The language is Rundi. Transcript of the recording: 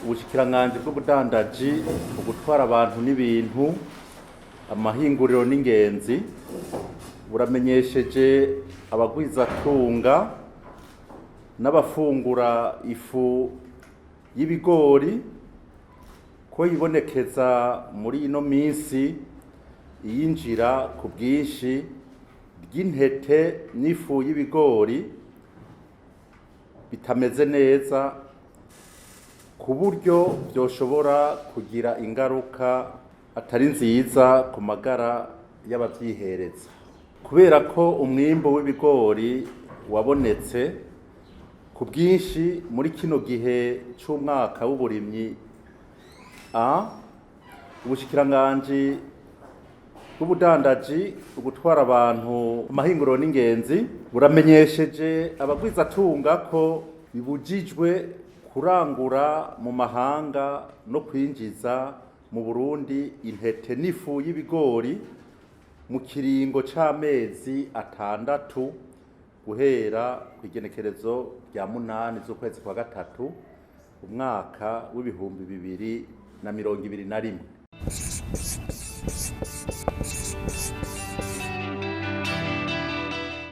Ubushikiranganji bw'ubudandaji, ugutwara abantu n'ibintu, amahinguriro n'ingenzi buramenyesheje abagwizatunga n'abafungura ifu y'ibigori ko yibonekeza muri ino minsi iyinjira ku bwinshi ry'intete n'ifu y'ibigori bitameze neza, ku buryo byoshobora kugira ingaruka atari nziza ku magara y'abavyihereza. Kubera ko umwimbu w'ibigori wabonetse ku bwinshi muri kino gihe c'umwaka w'uburimyi A, ubushikiranganji bw'ubudandaji, ugutwara abantu, amahinguriro n'ingenzi buramenyesheje abagwizatunga ko bibujijwe kurangura mu mahanga no kwinjiza mu Burundi intete n'ifu y'ibigori mu kiringo c'amezi 6 guhera kw'igenekerezo rya 8 z'ukwezi kwa gatatu umwaka w'2021.